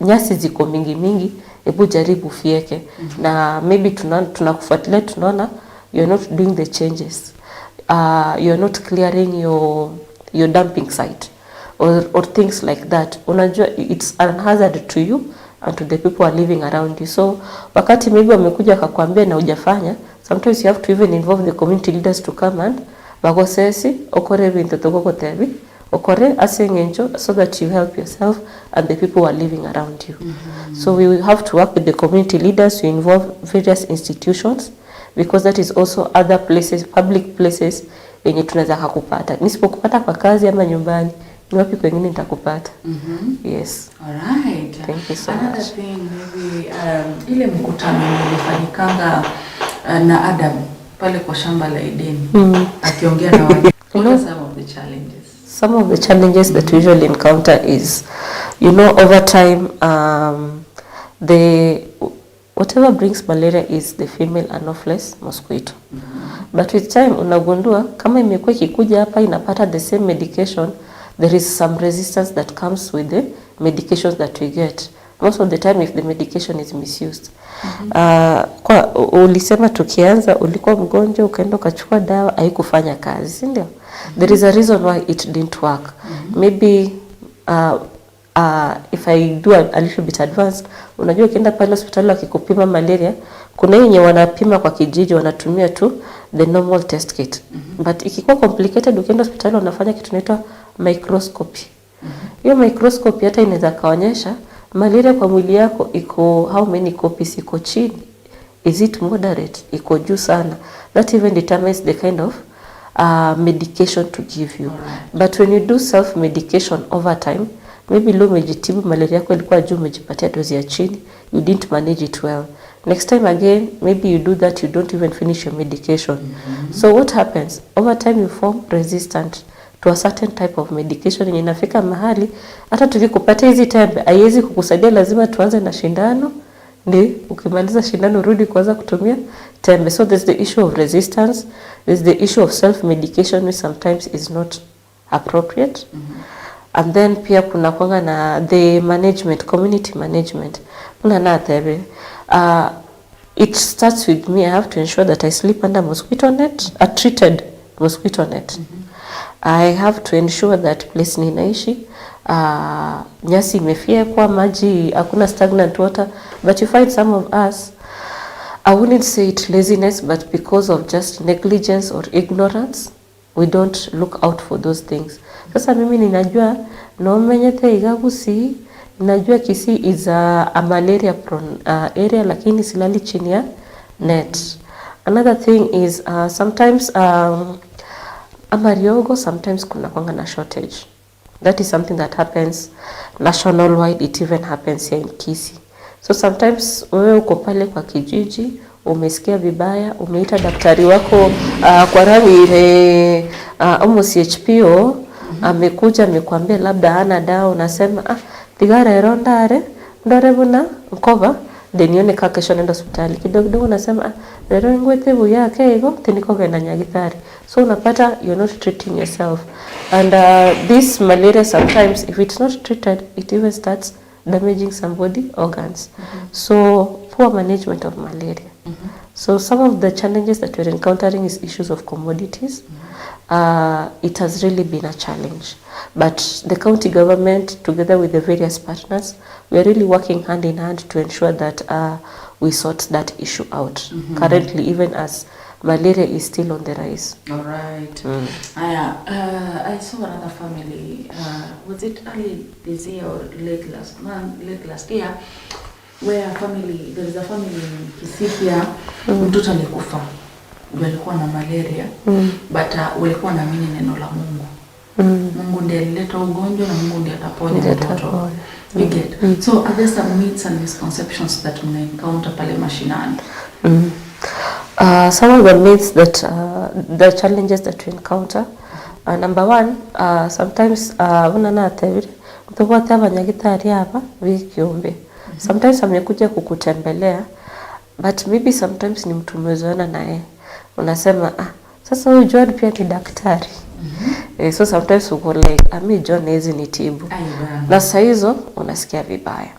nyasi ziko mingi mingi hebu jaribu fieke mm -hmm. na maybe tunakufuatilia tunaona you're not doing the changes you're not clearing your dumping site or things like that unajua it's an hazard to you and to the people who are living around you so wakati maybe wamekuja wakakwambia na hujafanya sometimes you have to even involve the community leaders to come and bagosesi okore bintu togogotebi okore ase eng'encho so that you help yourself and the people who are living around you. Mm -hmm. So we will have to work with the community leaders to involve various institutions because that is also other places, public places yenye tunaweza kukupata. Nisipokupata kwa kazi ama nyumbani, ni wapi kwengine nitakupata? Mm -hmm. Yes. All right. Thank you so Another much. thing maybe ile mkutano ilifanyikanga na Adam pale kwa shamba la Edeni. Akiongea na watu. What are some of the challenges? Some of the challenges that we usually encounter is, you know, over time, the whatever brings malaria is the female Anopheles mosquito. Mm -hmm. But with time, unagundua kama imekuwa ikikuja hapa inapata the same medication, there is some resistance that comes with the medications that we get. Most of the time if the medication is misused. Mm -hmm. Kwa ulisema tukianza ulikuwa mgonjwa ukaenda ukachukua dawa haikufanya kazi, si ndio? Mm -hmm. There is a reason why it didn't work. Mm -hmm. Maybe if I do a little bit advanced, unajua ukienda pale hospitali wakikupima malaria, kuna yenye wanapima kwa kijiji wanatumia tu the normal test kit. Mm -hmm. But ikikuwa complicated ukienda hospitali wanafanya kitu inaitwa microscopy. Hiyo mm -hmm. microscopy hata inaweza kaonyesha malaria kwa mwili yako iko how many copies iko chini, is it moderate, iko juu sana. That even determines the kind of medication to give you. Right. But when you do self medication over time, maybe leo umejitibu malaria yako ilikuwa juu, umejipatia dozi ya chini, you didn't manage it well. Next time again, maybe you do that, you don't even finish your medication. Mm -hmm. So what happens? Over time you form resistant to a certain type of medication. Yenye inafika mahali hata tukikupatia hizi tembe haiwezi kukusaidia, lazima tuanze na shindano, ndi ukimaliza shindano rudi kuanza kutumia tembe. So there's the issue of resistance, there's the issue of self medication which sometimes is not appropriate. Mm -hmm. And then pia kuna kwanga na the management, community management. Buna natebire, ah, it starts with me, I have to ensure that I sleep under mosquito net, a treated mosquito net. I have to ensure that place ninaishi, ah, nyasi imefyekwa, maji, hakuna stagnant water, but you find some of us, I wouldn't say it laziness, but because of just negligence or ignorance, we don't look out for those things. Sasa mimi ninajua nomenyete iga Gusii, ninajua Kisii is a, a malaria prone uh, area lakini silali chini ya net. Another thing is uh, sometimes um, amariogo sometimes kuna kwanga na shortage. That is something that happens national wide, it even happens here in Kisii. So sometimes wewe uko pale kwa kijiji umesikia vibaya, umeita daktari wako uh, kwa Ramire uh, omo CHPO amekuja amekwambia labda hana dawa, unasema ah, tiga rero ndare ndore buna nkoba then nione ka kesho nenda hospitali kidogo kidogo, unasema ah, rero ngwete buya keigo tinikogenda nyagitari. So unapata you're not treating yourself and uh, this malaria sometimes if it's not treated it even starts damaging somebody organs. So poor management of malaria. So some of the challenges that we're encountering is issues of commodities. It has really been a challenge. But the county government, together with the various partners, we are really working hand in hand to ensure that uh, we sort that issue out. Currently, even as malaria is still on the rise. All right. Aya, uh, I saw another family. Uh, was it early this year or late last month, late last year, where a family there is a family in Kisii here, mtoto alikufa walikuwa na malaria but uh, walikuwa wanaamini neno la Mungu. Mungu ndiye alileta ugonjwa na Mungu ndiye ataponya Ndiye mtoto. ataponya. You get? So are there some myths and misconceptions that mna encounter pale mashinani? Uh, some of the myths that uh, the challenges that we encounter uh, number one uh, sometimes uh, buna natebire ntobwate abanyagitari aba bikiumbe sometimes amekuja kukutembelea but maybe sometimes ni mtu umezoeana naye unasema ah, sasa huyu John pia ni daktari eh, so sometimes uko like ami John hawezi nitibu Ai bana. na saa hizo unasikia vibaya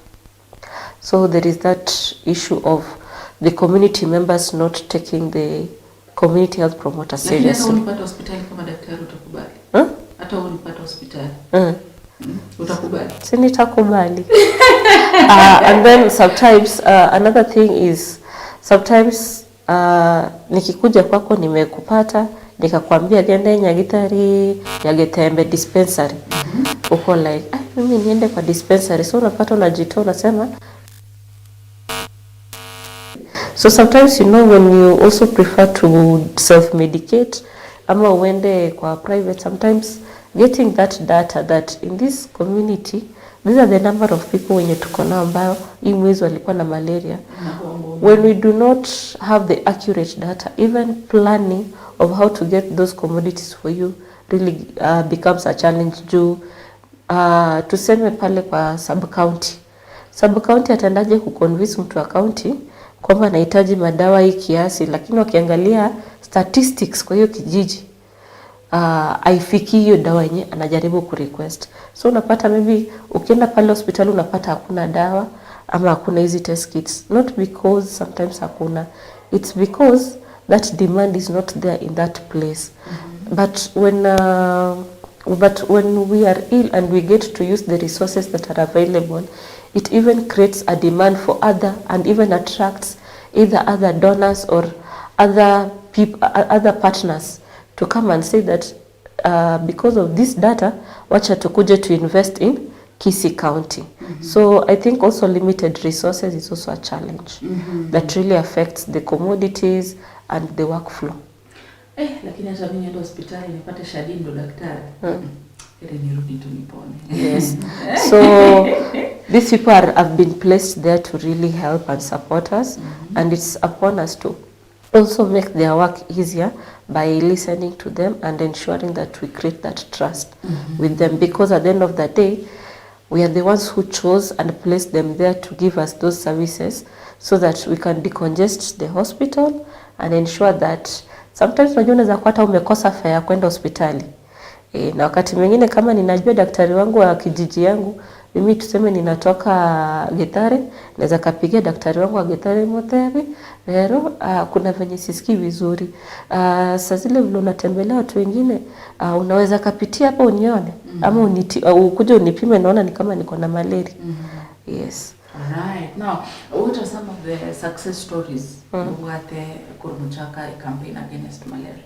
so there is that issue of the community members not taking the community health promoter Lakini hata seriously. unipata hospitali kama daktari utakubali? Huh? Hata unipata hospitali Mm. utakubali? Si nitakubali. uh, and then sometimes uh, another thing is sometimes uh, nikikuja kwako nimekupata nikakwambia gende Nyagitari Nyagetembe dispensary uko like ah, mimi niende kwa dispensary so unapata unajitoa unasema So sometimes you know when you also prefer to self-medicate ama uende kwa private sometimes getting that data that in this community these are the number of people wenye tuko nao ambao hii mwezi walikuwa na malaria when we do not have the accurate data even planning of how to get those commodities for you really uh, becomes a challenge juu uh, tuseme pale kwa sub county sub county ataendaje kuconvince mtu wa county kwamba anahitaji madawa hii kiasi, lakini wakiangalia statistics kwa hiyo kijiji uh, haifikii hiyo dawa yenye anajaribu kurequest. So unapata maybe ukienda pale hospitali unapata hakuna dawa ama hakuna hizi test kits, not because sometimes hakuna, it's because that demand is not there in that place. But when uh, but when we are ill and we get to use the resources that are available, it even creates a demand for other and even attracts either other donors or other people, other partners to come and say that uh, because of this data, wacha tukuje to invest in Kisii County. So I think also limited resources is also a challenge that really affects the commodities and the workflow. Eh, lakini hata mimi niende hospitali nipate Shadi ndo daktari. Heri nirudi tu nipone. Yes. So these people are, have been placed there to really help and support us, and it's upon us to also make their work easier by listening to them and ensuring that we create that trust with them because at the end of the day we are the ones who chose and placed them there to give us those services so that we can decongest the hospital and ensure that sometimes unajua unaweza kuwa hata umekosa fare ya kwenda hospitali E, na wakati mwingine kama ninajua daktari wangu wa kijiji yangu Mimi tuseme ninatoka Githare, naeza kapigia daktari wangu wa Githare nimutebie, rero kuna venye sisikii vizuri. Saa zile vile unatembelea watu wengine, unaweza kapitia hapa unione ama uniti, ukuje unipime naona ni kama niko na malaria. Yes. Alright. Now, what are some of the success stories mobwate korwa mochaka campaign against malaria?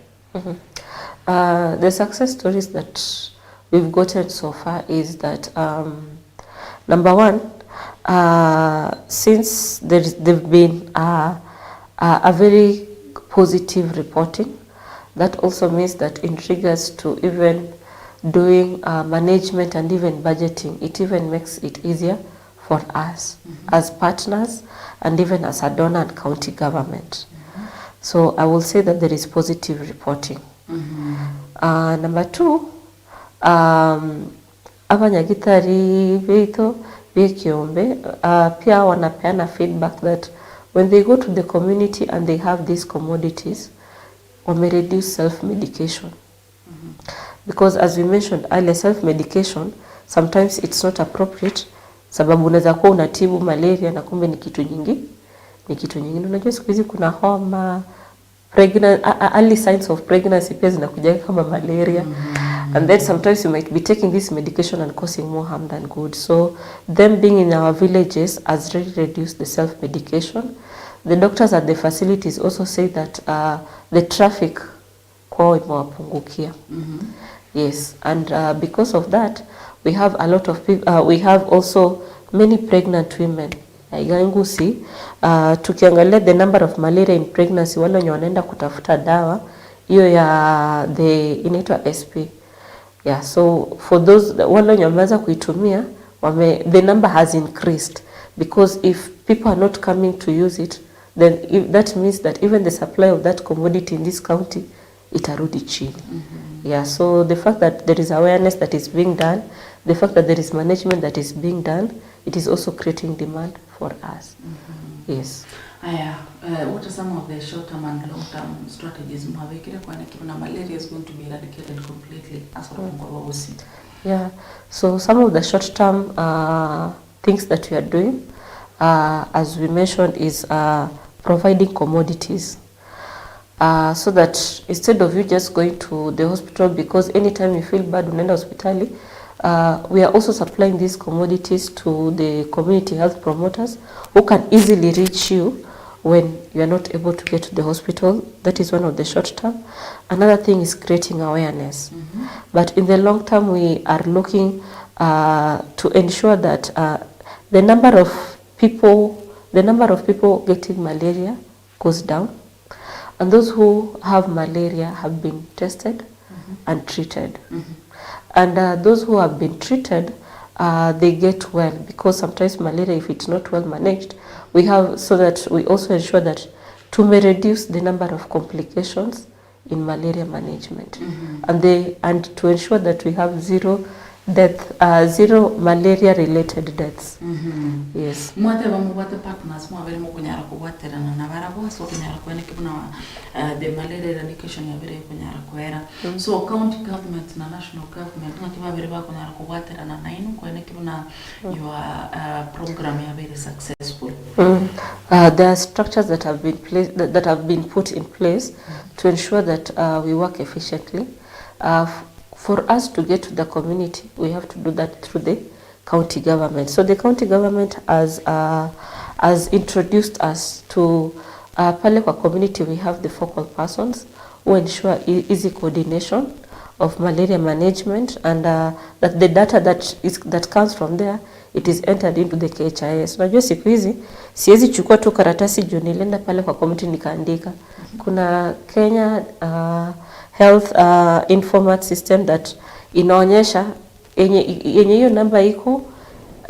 The success stories that we've gotten so far is that number one, since there've been a very positive reporting, that also means that in regards to even doing management and even budgeting, it even makes it easier for us as partners and even as a donor and county government. So I will say that there is positive reporting. Number two, abanyagitari beito bekiombe pia wanapeana feedback that when they go to the community and they have these commodities, wame reduce self-medication. Because as we mentioned earlier, self-medication, sometimes it's not appropriate sababu unaweza kuwa unatibu malaria na kumbe ni kitu nyingi, ni kitu nyingine. Unajua siku hizi kuna homa, pregnant, early signs of pregnancy pia zinakuja kama malaria. And then sometimes you might be taking this medication and causing more harm than good. So them being in our villages has really reduced the self-medication. The doctors at the facilities also say that the traffic kwao imewapungukia. Yes, and because of that, we have a lot of people, we have also many pregnant women. Igangusi, tukiangalia the number of malaria in pregnancy, wale wenye wanaenda kutafuta dawa hiyo ya the inaitwa SP. Yeah, so for those wale wenye wameanza kuitumia wame, the number has increased because if people are not coming to use it then if, that means that even the supply of that commodity in this county itarudi chini. Yeah, so the fact that there is awareness that is being done, the fact that there is management that is being done, it is also creating demand for us. Yes. Aya, what are some of the short-term and long-term strategies mwabekire kwana na malaria is going to be eradicated completely as mm. Gusii? Yeah, so some of the short-term things that we are doing, as we mentioned, is providing commodities. So that instead of you just going to the hospital because anytime you feel bad unaenda hospitali, we are also supplying these commodities to the community health promoters who can easily reach you when you are not able to get to the hospital. That is one of the short term. Another thing is creating awareness. But in the long term, we are looking to ensure that the number of people getting malaria goes down. And those who have malaria have been tested and treated. And those who have been treated, they get well because sometimes malaria, if it's not well managed, we have so that we also ensure that to may reduce the number of complications in malaria management, and to ensure that we have zero death, zero malaria related deaths. Yes. Mwateba mubwate partners mwabere mukunyara kugwaterana na barabwo ase okunyara kweneki buna the malaria eradication yabere ekunyara kwera. So county government na national government ng'aki babere bakunyara kugwaterana nainu kweneki buna your program yabere successful? There are structures that have been placed, that have been put in place to ensure that we work efficiently. For us to get to the community, we have to do that through the county government. So the county government has introduced us to pale kwa community we have the focal persons who ensure easy coordination of malaria management and that the data that comes from there, it is entered into the KHIS. Unajua siku hizi siwezi chukua tu karatasi juu nilienda pale kwa community nikaandika. Kuna Kenya Health Informat System that inaonyesha yenye hiyo namba iko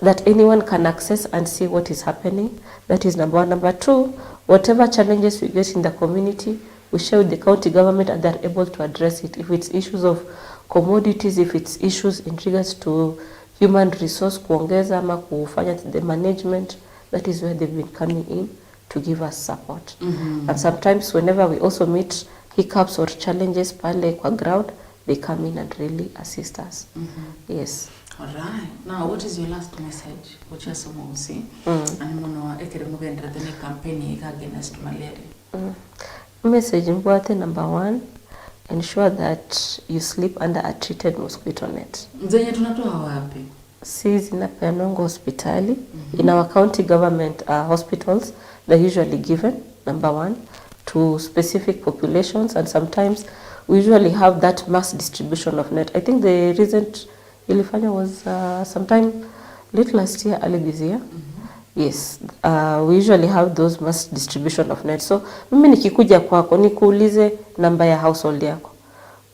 that anyone can access and see what is happening. That is number one. Number two, whatever challenges we get in the community, we share with the county government and they're able to address it. If it's issues of commodities, if it's issues in regards to human resource, kuongeza ama kufanya the management, that is where they've been coming in to give us support. And sometimes whenever we also meet hiccups or challenges pale kwa ground, they come in and really assist us. Yes. Alright. Now what is your last message gochia ase omogusii ande mono ekere mogenderete ne campaign eye iga against malaria? Message mbwate number one, ensure that you sleep under a treated mosquito net. Zenye tunatoa wapi? Si zinapeanwangwa hospitali, in our county government hospitals they're usually given, number one, to specific populations and sometimes we usually have that mass distribution of net. I think the recent ilifanywa was sometime late last year, early this year. Yes, we usually have those mass distribution of net. So mimi nikikuja kwako nikuulize namba ya household yako.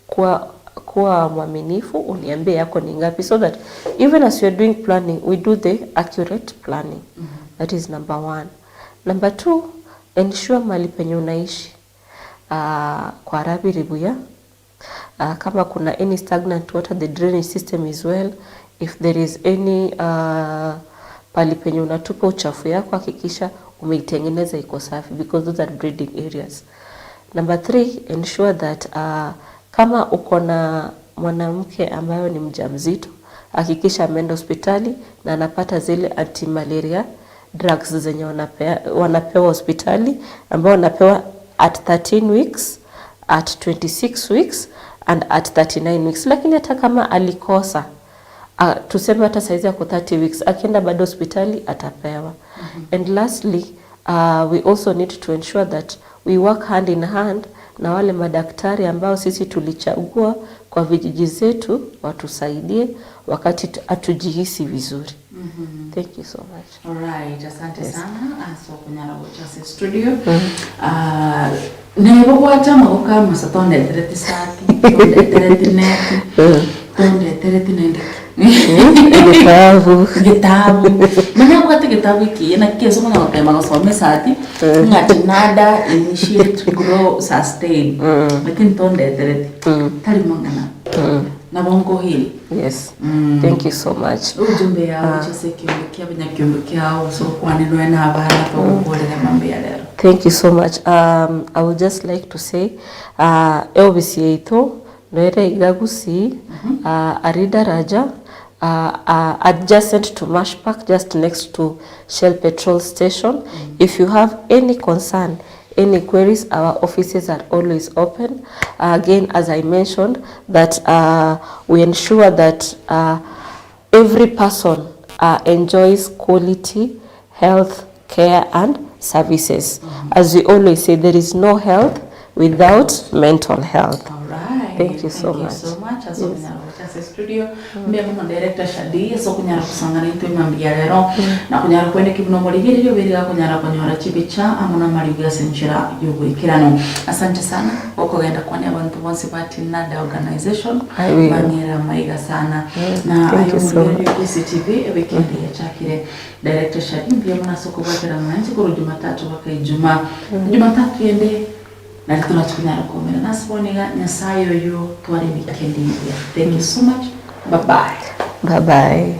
Kwa kuwa mwaminifu uniambie yako ni ngapi so that even as you are doing planning we do the accurate planning. That is number one. Number two, ensure mahali penye unaishi kwa rabiri buya. Kama kuna any stagnant water, the drainage system is well. If there is any pali penye unatupa uchafu yako, hakikisha umeitengeneza iko safi because those are breeding areas. Number three, ensure that kama uko na mwanamke ambayo ni mjamzito, hakikisha ameenda hospitali na anapata zile anti-malaria drugs zenye wanapewa hospitali, ambao wanapewa at 13 weeks, at 26 weeks and at 39 weeks. Lakini hata kama alikosa, tuseme hata saizi ako 30 weeks, akienda bado hospitali atapewa. And lastly, we also need to ensure that we work hand in hand na wale madaktari ambao sisi tulichagua kwa vijiji zetu watusaidie wakati hatujihisi vizuri. Thank you so much. Alright, asante sana ase okonyara gocha ase studio. Neba gwata amagoko amasa tondetereti sati, tondetereti neti, tondetereti naende ki? Gitabu. Gitabu. Manya abwate getabu ekiya naki ase okonyara gotema gosoma esati, ng'a tinada initiate grow sustain, lakini tondetereti, tari mang'ana. Nabo nkohiri. Yes. Thank you so much. Ujumbe yao gocha ase ekiombe kia abanyakiombe kiao gose okwane nonya na abana togokorera mambia rero. Thank you so much. I would just like to say eofisi yaito noere iga Gusii, aria Daraja, adjacent to Mash Park, just next to Shell petrol station. If you have any concern, any queries, our offices are always open. Again, as I mentioned, that we ensure that every person enjoys quality health care and services. As we always say, there is no health without mental health. All right. Thank you so Thank you much. so much. Ase Yes. okonyara gocha ase studio. Mbuya mono director Shadi ase okonyara gosangana intwe mambia rero na konyara kwendeki buna omorigereria obeire gakonyara konyora chibicha amo na amarigo ase enchera y'oboikeranu. Asante sana gokogenda kwane abanto bonsi ba Tinada Organization I will. bang'era amaiga sana. Na Thank aye you so omorigereria o KCTV ewikendi yachakire. Director Shadi mbuya mono ase okobwatera ng'a korwa Jumatatu mpaka Ijumaa. Jumatatu ende nari torachi konyara komerana ase bono iga Nyasaye oyo tware weekend engiya. Thank you so much. Bye bye. Bye bye.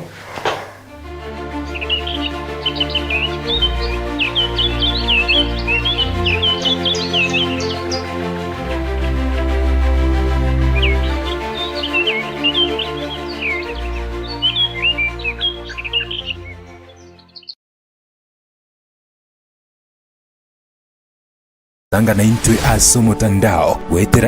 Tanga naintwe ase omotandao goetera.